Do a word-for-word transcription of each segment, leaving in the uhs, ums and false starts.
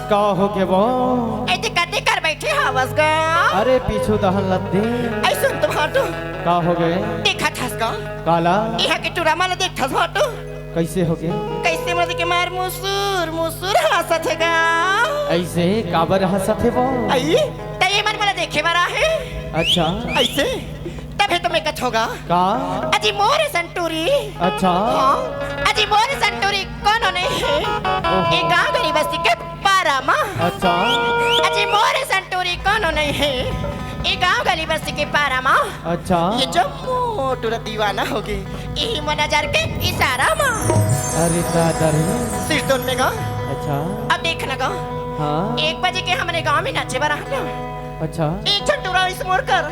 का होगे वो? ए, ते कते कर बइठे हवस गा? अरे, पीछू दहन ल दे। ए, सुन तो भाटो। का होगे? देखत हस गा? काला? इहाँ के टूरा मन ल देखत हस भाटो? कइसे होगे? कइसे मन के मार मुसुर, मुसुर हाँसत हे गा? अइसे काबर हाँसत हे वो? अई, त ये मन मोला देखे बर आहे। अच्छा। अइसे? तभे तो मैं कथों गा। का? अजी मोर असन टूरी। अच्छा। हाँ, अजी मोर असन टूरी कोनो नइ हे। ओहो। ए गाँव गली बस्ती के पारा मा। अच्छा। अजी मोर असन टूरी कोनो नइ हे। ए गाँव गली बस्ती के पारा मा। अच्छा। ये जम्मो टूरा दीवाना होगे। इही मोर नजर के इशारा मा। अरे दादा रे। सिरतोन में गा। अच्छा। अब देख ना गा। हाँ। एक बजे के हमरे गाँव में नाचे बर आना। अच्छा। एक झन टूरा इस मोर कर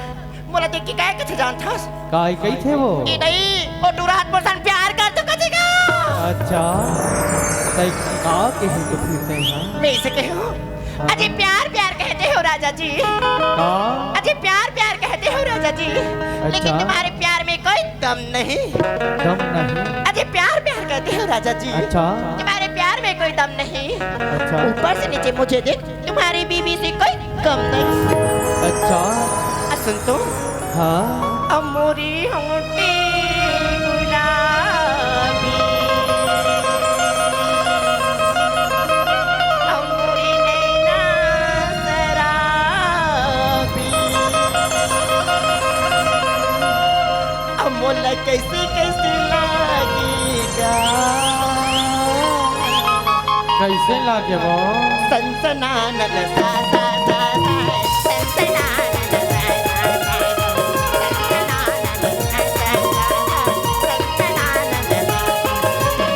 मोला देख के काय कथे जानथस? काय कहिथे वो? ए नहीं, ओ टूरा ह मोर सन प्यार करथे कथे गा। अच्छा, तैं का कहे तो फिर तैं, हाँ? मैं इसे कहे हूँ, हाँ। अजी प्यार प्यार कहते हो राजा जी। का? अजी प्यार प्यार कहते हो राजा जी, लेकिन अच्छा। तुम्हारे प्यार में कोई दम नहीं। दम नहीं? अजी प्यार प्यार कहते हो राजा जी। अच्छा। तुम्हारे प्यार में कोई दम नहीं। अच्छा। ऊपर से नीचे मुझे देख, तुम्हारी बीवी से कोई कम नहीं। अच्छा। आ, सुन तो। हाँ। अमोरी होंठे गुलाबी, अमोरी नैना शराबी। अब मोला कइसे कइसे लागे गा? कइसे लागे वो? सनसनानन सा, सा, सा, सा, सनसनानन सा, सा, सा, सा, सनसनानन सा, सा, सा, सा, सनसनानन सा।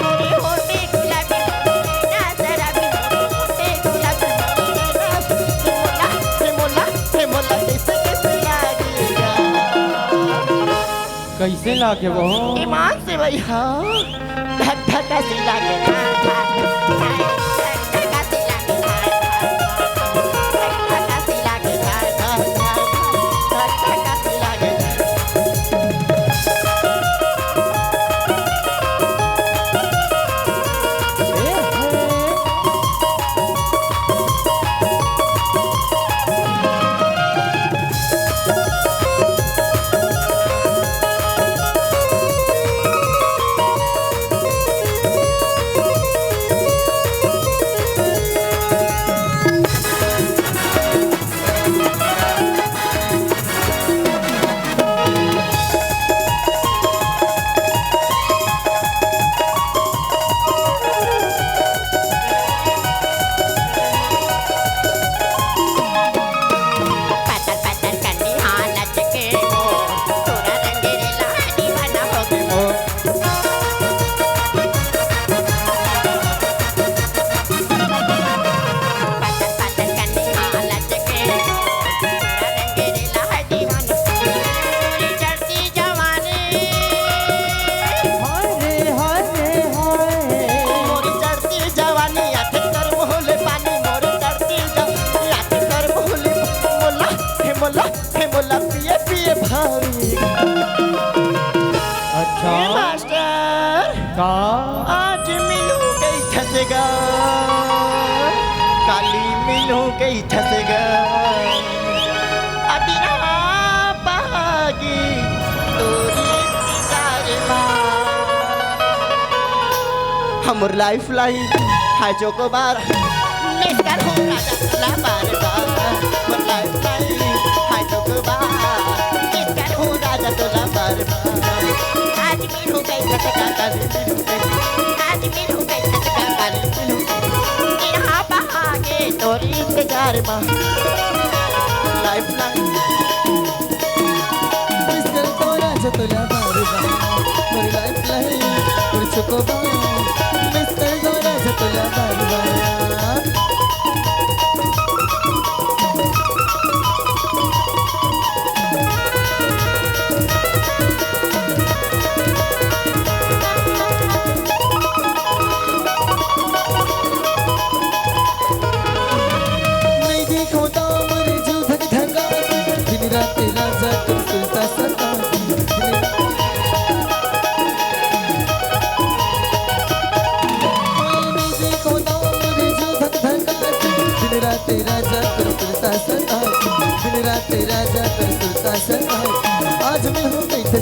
मोरी होठे गुलाबी, मोरी नैना शराबी, मोरी होठे गुलाबी, मोरी नैना। हे मोला, हे मोला, हे मोला, कइसे कइसे लागे गा? कइसे लागे वो? ईमान से भई हाँ। धक धक असी लागे, धक धक, धक धक असी लागे, धक धक, धक धक असी लागे, धक धक, धक धक, धक धक असी लागे। हे मोला, हे मोला पिए पिए भारी। अच्छा। हे मास्टर। का? आज मिलहूं कहिथस गा, काली मिलहूं कहिथस गा। अदिना पागी तोरी इंतजार मा। हमर लाइफ लाइन हाय चोकोबार। मिस कर हूँ राजा तोला बार बार, मोर लाइफ लाइन हाय चोकोबार। मिस कर हूँ राजा तोला बार बार। आज मिलहूँ कहिथस गा, काली मिलहूँ कहिथस गा, आज मिलहूँ कहिथस गा, काली मिलहूँ कहिथस गा। इहाँ बहागे तोर इंतजार मा। Life line. मिस कर दो राजा तोला बार बार, मोर लाइफ लाइन, मोर चोकोबार। मिस कर दो राजा तोला बार बार। नहीं देखो तो मोर जीव धक धका, दिन रात राजा तोर सुरता सता।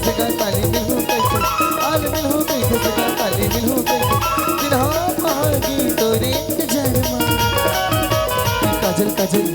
जगह काली मिलहूँ कइसे, आल मिलहूँ कइसे, जगह काली मिलहूँ कइसे, दिन हाँ पहागी तोरे इंतजार मा। काजल काजल